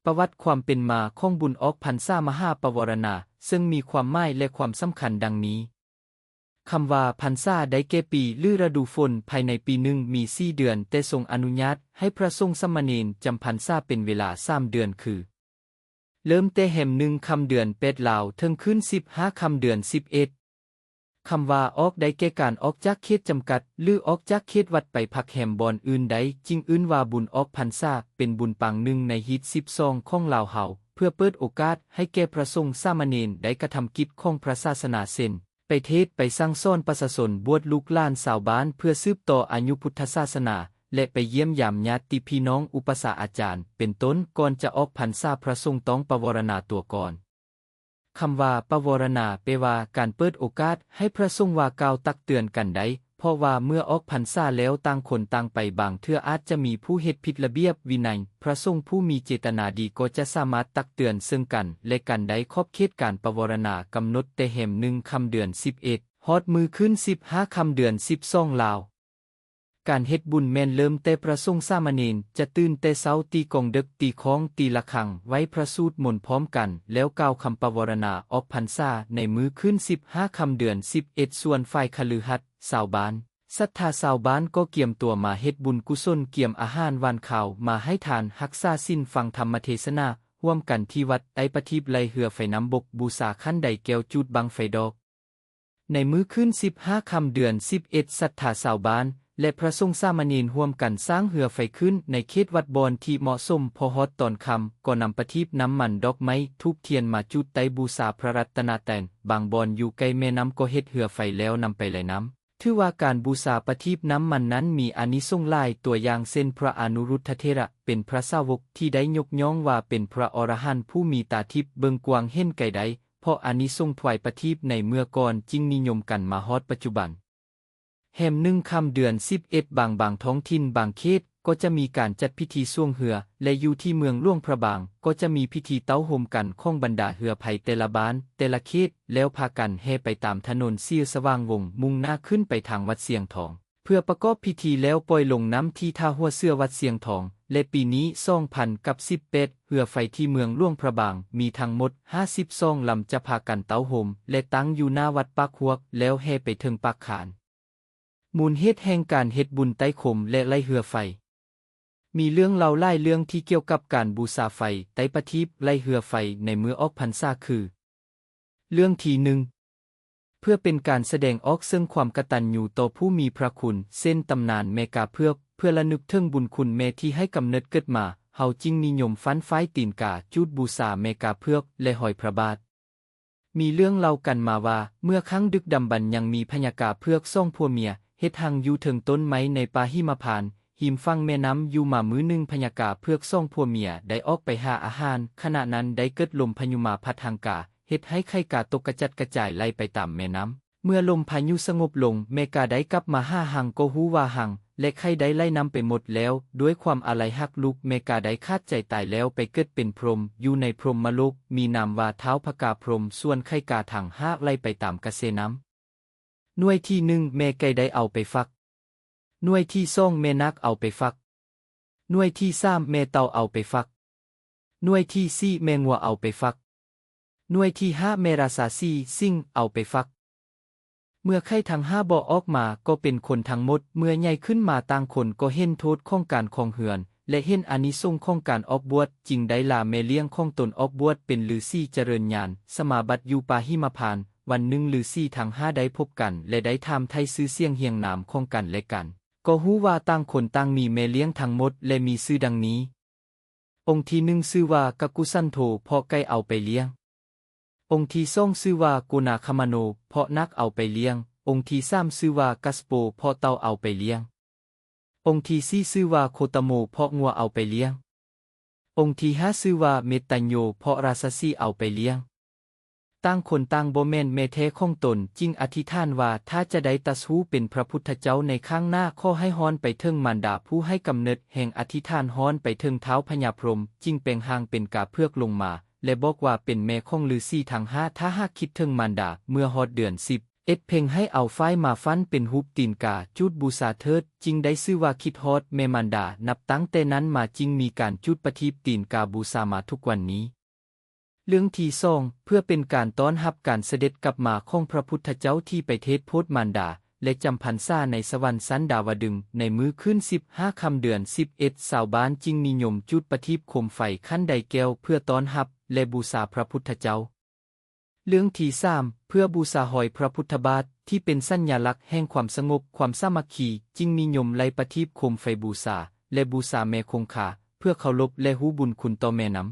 ປະຫວັດຄວາມເປັນມາຂອງບຸນອອກພັນສາມະຫາປະວາລະນາ ເຊິ່ງມີຄວາມໝາຍ ແລະ ຄວາມສຳຄັນດັ່ງນີ້. ຄຳວ່າພັນສາ ໄດ້ແກ່ປີ ຫຼື ລະດູຝົນ. ພາຍໃນປີໜຶ່ງມີສີ່ເດືອນ, ແຕ່ຊົງອະນຸຍາດໃຫ້ພະສົງສາມະເນນຈຳພັນສາເປັນເວລາສາມເດືອນ ຄື ເລີ່ມແຕ່ແຮມໜຶ່ງຄ່ຳເດືອນແປດລາວ ເຖິງຄືນສິບຫ້າຄ່ຳເດືອນສິບເອັດ. ຄຳວ່າອອກ ໄດ້ແກ່ການອອກຈາກເຂດຈຳກັດ ຫຼື ອອກຈາກເຂດວັດໄປພັກແຮມບ່ອນອື່ນໄດ້ ຈຶ່ງເອີ້ນວ່າບຸນອອກພັນສາ, ເປັນບຸນປາງໜຶ່ງໃນຮີດສິບສອງຂອງລາວເຮົາ, ເພື່ອເປີດໂອກາດໃຫ້ແກ່ພະສົງສາມະເນນໄດ້ກະທຳກິດຂອງພະສາສະໜາ ເຊັ່ນ ໄປເທດ, ໄປສັ່ງສອນປະຊາຊົນ, ບວດລູກຫຼານຊາວບ້ານເພື່ອສືບຕໍ່ອາຍຸພຸດທະສາສະໜາ ແລະ ໄປຢ້ຽມຢາມຍາດຕິພີ່ນ້ອງ, ອຸປະຊາອາຈານ ເປັນຕົ້ນ. ກ່ອນຈະອອກພັນສາ ພະສົງຕ້ອງປະວາລະນາຕົວກ່ອນ. ຄຳວ່າປະວາລະນາ ແປວ່າການເປີດໂອກາດໃຫ້ພະສົງວ່າກ່າວຕັກເຕືອນກັນໄດ້, ເພາະວ່າເມື່ອອອກພັນສາແລ້ວຕ່າງຄົນຕ່າງໄປ, ບາງເທື່ອອາດຈະມີຜູ້ເຮັດຜິດລະບຽບວິໄນ, ພະສົງຜູ້ມີເຈດຕະນາດີກໍຈະສາມາດຕັກເຕືອນເຊິ່ງກັນ ແລະ ກັນໄດ້. ຂອບເຂດການປະວາລະນາກຳນົດແຕ່ແຮມໜຶ່ງຄ່ຳເດືອນສິບເອັດ ຮອດມື້ຄືນສິບຫ້າຄ່ຳເດືອນສິບສອງລາວ. ການເຮັດບຸນແມ່ນເລີ່ມແຕ່ພະສົງສາມະເນນຈະຕື່ນແຕ່ເຊົ້າ, ຕີກອງເດິກ, ຕີຄ້ອງ, ຕີລະຄັງ, ໄຫວ້ພະ, ສູດມົນພ້ອມກັນ ແລ້ວກ່າວຄຳປະວາລະນາອອກພັນສາໃນມື້ຄືນສິບຫ້າຄ່ຳເດືອນສິບເອັດ. ສ່ວນຝ່າຍຄະລືຮັດ, ຊາວບ້ານ, ສັດທາຊາວບ້ານກໍກຽມຕົວມາເຮັດບຸນກຸສົນ, ກຽມອາຫານຫວານຄາວມາໃຫ້ທານ, ຮັກສາສິນ, ຟັງທຳມະເທດສະໜາຮ່ວມກັນທີ່ວັດ, ໄຕ້ປະທີບ, ໄລ່ເຮືອໄຟນ້ຳບົກ, ບູຊາຂັນໄດແກ້ວ, ຈູດບັ້ງໄຟດອກ. ໃນມື້ຄືນສິບຫ້າຄ່ຳເດືອນສິບເອັດ ສັດທາຊາວບ້ານ ແລະ ພະສົງສາມະເນນຮ່ວມກັນສ້າງເຮືອໄຟຂຶ້ນໃນເຂດວັດບ່ອນທີ່ເໝາະສົມ. ພໍຮອດຕອນຄ່ຳກໍນຳປະທີບ, ນ້ຳມັນ, ດອກໄມ້, ທູບທຽນມາຈູດໄຕ້ບູຊາພະລັດຕະນະໄຕ. ບາງບ່ອນຢູ່ໃກ້ແມ່ນ້ຳກໍເຮັດເຮືອໄຟແລ້ວນຳໄປໄລ່ນ້ຳ. ຖືວ່າການບູຊາປະທີບ, ນ້ຳມັນນັ້ນມີອານິສົງຫຼາຍ, ຕົວຢ່າງເຊັ່ນ ພະອະນຸລຸດທະເຖລະ ເປັນພະສາວົກທີ່ໄດ້ຍົກຍ້ອງວ່າເປັນພະອໍລະຫັນຜູ້ມີຕາທິບເບິ່ງກວ້າງເຫັນໄກໄດ້. ເພາະອານິສົງຖວາຍປະທີບໃນເມື່ອກ່ອນຈຶ່ງນິຍົມກັນມາຮອດປັດຈຸບັນ. ແຮມໜຶ່ງຄ່ຳເດືອນສິບເອັດ ບາງ ບາງທ້ອງຖິ່ນ, ບາງເຂດກໍຈະມີການຈັດພິທີຊ່ວງເຮືອ ແລະ ຢູ່ທີ່ເມືອງຫຼວງພະບາງກໍຈະມີພິທີເຕົ້າໂຮມກັນຂອງບັນດາເຮືອໄພແຕ່ລະບ້ານ, ແຕ່ລະເຂດ, ແລ້ວພາກັນແຫ່ໄປຕາມຖະໜົນສີສະຫວ່າງວົງ, ມຸ່ງໜ້າຂຶ້ນໄປທາງວັດຊຽງທອງ ເພື່ອປະກອບພິທີແລ້ວປ່ອຍລົງນ້ຳທີ່ທ່າຫົວເສືອວັດຊຽງທອງ ແລະ ປີນີ້ ສອງພັນກັບສິບແປດ ເຮືອໄຟທີ່ເມືອງຫຼວງພະບາງມີທັງໝົດຫ້າສິບສອງລຳ ຈະພາກັນເຕົ້າໂຮມ ແລະ ຕັ້ງຢູ່ໜ້າວັດປາກຮວກ ແລ້ວແຫ່ໄປເຖິງປາກຄານ. ມູນເຫດແຫ່ງການເຮັດບຸນໄຕ້ໂຄມ ແລະ ໄລ່ເຮືອໄຟ. ມີເລື່ອງເລົ່າຫຼາຍເລື່ອງທີ່ກ່ຽວກັບການບູຊາໄຟ, ໄຕ້ປະທີບ, ໄລ່ເຮືອໄຟໃນມື້ອອກພັນສາຄື. ເລື່ອງທີໜຶ່ງ ເພື່ອເປັນການສະແດງອອກເຊິ່ງຄວາມກະຕັນຍູຕໍ່ຜູ້ມີພະຄຸນ, ເຊັ່ນ ຕຳນານແມ່ກາເຜືອກ, ເພື່ອລະນຶກເຖິງບຸນຄຸນແມ່ທີ່ໃຫ້ກຳເນີດເກີດມາ, ເຮົາຈຶ່ງນິຍົມຟັນຝາຍຕີນກາ, ຈູດບູຊາແມ່ກາເຜືອກ ແລະ ຮອຍພະບາດ. ມີເລື່ອງເລົ່າກັນມາວ່າ ເມື່ອຄັ້ງດຶກດຳບັນຍັງມີພະຍາກາເຜືອກສອງຜົວເມຍ ເຮັດຮັງຢູ່ເທິງຕົ້ນໄມ້ໃນປ່າຫິມະພານ ຮິມຝັ່ງແມ່ນ້ຳ. ຢູ່ມາມື້ໜຶ່ງ ພະຍາກາເຜືອກສອງຜົວເມຍໄດ້ອອກໄປຫາອາຫານ, ຂະນະນັ້ນໄດ້ເກີດລົມພາຍຸມາພັດຮັງກາ ເຮັດໃຫ້ໄຂ່ກາຕົກກະຈັດກະຈາຍໄຫຼໄປຕາມແມ່ນ້ຳ. ເມື່ອລົມພາຍຸສະຫງົບລົງ ແມ່ກາໄດ້ກັບມາຫາຮັງ, ກໍຮູ້ວ່າຮັງ ແລະ ໄຂ່ໄດ້ໄຫຼນ້ຳໄປໝົດແລ້ວ. ດ້ວຍຄວາມອາໄລຮັກລູກ, ແມ່ກາໄດ້ຂາດໃຈຕາຍແລ້ວໄປເກີດເປັນພົມ ຢູ່ໃນພົມມະໂລກ, ມີນາມວ່າທ້າວພະກາພົມ. ສ່ວນໄຂ່ກາທັງຫ້າໄຫຼໄປຕາມກະແສນ້ຳ. ໜ່ວຍທີໜຶ່ງ ແມ່ໄກ່ໄດ້ເອົາໄປຟັກ. ໜ່ວຍທີສອງ ແມ່ນາກເອົາໄປຟັກ. ໜ່ວຍທີສາມ ແມ່ເຕົ່າເອົາໄປຟັກ. ໜ່ວຍທີສີ່ ແມ່ງົວເອົາໄປຟັກ. ໜ່ວຍທີຫ້າ ແມ່ລາຊາສີສິງເອົາໄປຟັກ. ເມື່ອໄຂ່ທັງຫ້າບໍ່ອອກມາ ກໍເປັນຄົນທັງໝົດ. ເມື່ອໃຫຍ່ຂຶ້ນມາຕ່າງຄົນກໍເຫັນໂທດຂອງການຄອງເຮືອນ ແລະ ເຫັນອານິສົງຂອງການອອກບວດ, ຈຶ່ງໄດ້ລາແມ່ລ້ຽງຂອງຕົນອອກບວດເປັນລືສີຈະເລີນຍານສະມາບັດຢູ່ປ່າຫິມະພານ. ວັນໜຶ່ງລືສີທັງຫ້າໄດ້ພົບກັນ ແລະ ໄດ້ຖາມໄຖ່ຊື່ສຽງຮຽງນາມຂອງກັນແລະກັນ. ກໍຮູ້ວ່າຕ່າງຄົນຕ່າງມີແມ່ລ້ຽງທັງໝົດ ແລະ ມີຊື່ດັ່ງນີ້. ອົງທີໜຶ່ງຊື່ວ່າກະກຸສັນໂທ ເພາະໄກ່ເອົາໄປລ້ຽງ. ອົງທີສອງຊື່ວ່າໂກນາຄາມະໂນ ເພາະນາກເອົາໄປລ້ຽງ. ອົງທີສາມຊື່ວ່າກັດສະໂປ ເພາະເຕົ່າເອົາໄປລ້ຽງ. ອົງທີສີ່ຊື່ວ່າໂຄຕະໂມ ເພາະງົວເອົາໄປລ້ຽງ. ອົງທີຫ້າຊື່ວ່າເມດຕາໂຍ ເພາະລາຊະສີເອົາໄປລ້ຽງ. ຕ່າງຄົນຕ່າງບໍ່ແມ່ນແມ່ແທ້ຂອງຕົນ, ຈຶ່ງອະທິຖານວ່າ ຖ້າຈະໄດ້ຕັດຮູ້ເປັນພະພຸດທະເຈົ້າໃນຄັ້ງໜ້າ, ຂໍໃຫ້ຮ້ອນໄປເຖິງມານດາຜູ້ໃຫ້ກຳເນີດ. ແຮ່ງອະທິຖານຮ້ອນໄປເຖິງທ້າວພະຍາພົມ, ຈຶ່ງແປງຮ່າງເປັນກາເຜືອກລົງມາ ແລະ ບອກວ່າເປັນແມ່ຂອງລືສີທັງຫ້າ, ຖ້າຫາກຄິດເຖິງມານດາ ເມື່ອຮອດເດືອນສິບ ເຮັດເພັງໃຫ້ເອົາຝ້າຍມາຝັນເປັນຮູບຕີນກາ ຈູດບູຊາເທີດ, ຈຶ່ງໄດ້ຊື່ວ່າຄິດຮອດແມ່ມານດາ. ນັບຕັ້ງແຕ່ນັ້ນມາຈຶ່ງມີການຈູດປະທີບຕີນກາບູຊາມາທຸກວັນນີ້. ເລື່ອງທີສອງ ເພື່ອເປັນການຕ້ອນຮັບການສະເດັດກັບມາຂອງພະພຸດທະເຈົ້າທີ່ໄປເທດໂພດມານດາ ແລະ ຈຳພັນສາໃນສະຫວັນຊັ້ນດາວະດຶງ. ໃນມື້ຄືນສິບຫ້າຄ່ຳເດືອນສິບເອັດ ຊາວບ້ານຈຶ່ງນິຍົມຈູດປະທີບໂຄມໄຟຂັ້ນໄດແກ້ວເພື່ອຕ້ອນຮັບ ແລະ ບູຊາພະພຸດທະເຈົ້າ. ເລື່ອງທີສາມ ເພື່ອບູຊາຮອຍພະພຸດທະບາດທີ່ເປັນສັນຍາລັກແຫ່ງຄວາມສະຫງົບ, ຄວາມສາມັກຄີ, ຈຶ່ງນິຍົມໄລ່ປະທີບໂຄມໄຟບູຊາ ແລະ ບູຊາແມ່ຄົງຄາ ເພື່ອເຄົາລົບ ແລະ ຮູ້ບຸນຄຸນຕໍ່ແມ່ນ້ຳ.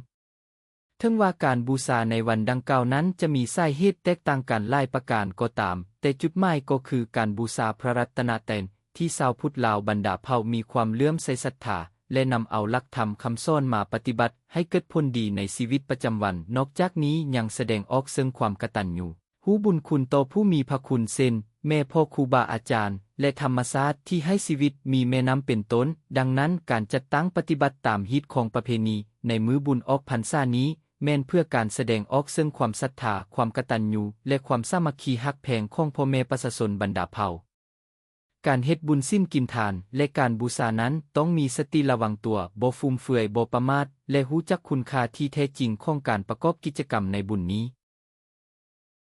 ເຖິງວ່າການບູຊາໃນວັນດັ່ງກ່າວນັ້ນຈະມີສາເຫດແຕກຕ່າງກັນຫຼາຍປະການກໍຕາມ, ແຕ່ຈຸດໝາຍກໍຄືການບູຊາພະລັດຕະນະໄຕ ທີ່ຊາວພຸດລາວບັນດາເຜົ່າມີຄວາມເຫຼື້ອມໃສສັດທາ ແລະ ນຳເອົາຫຼັກທຳຄຳສອນມາປະຕິບັດໃຫ້ເກີດຜົນດີໃນຊີວິດປະຈຳວັນ. ນອກຈາກນີ້ຍັງສະແດງອອກເຊິ່ງຄວາມກະຕັນຍູ ຮູ້ບຸນຄຸນຕໍ່ຜູ້ມີພະຄຸນ ເຊັ່ນ ແມ່ພໍ່ຄູບາອາຈານ ແລະ ທຳມະຊາດທີ່ໃຫ້ຊີວິດ ມີແມ່ນ້ຳເປັນຕົ້ນ. ດັ່ງນັ້ນ, ການຈັດຕັ້ງປະຕິບັດຕາມຮີດຄອງປະເພນີໃນມື້ບຸນອອກພັນສານີ້ ແມ່ນເພື່ອການສະແດງອອກເຊິ່ງຄວາມສັດທາ, ຄວາມກະຕັນຍູ ແລະ ຄວາມສາມັກຄີຮັກແພງຂອງພໍ່ແມ່ປະຊາຊົນບັນດາເຜົ່າ. ການເຮັດບຸນສິນກິນທານ ແລະ ການບູຊານັ້ນຕ້ອງມີສະຕິລະວັງຕົວ, ບໍ່ຟຸມເຟືອຍ, ບໍ່ປະໝາດ ແລະ ຮູ້ຈັກຄຸນຄ່າທີ່ແທ້ຈິງຂອງການປະກອບກິດຈະກຳໃນບຸນນີ້.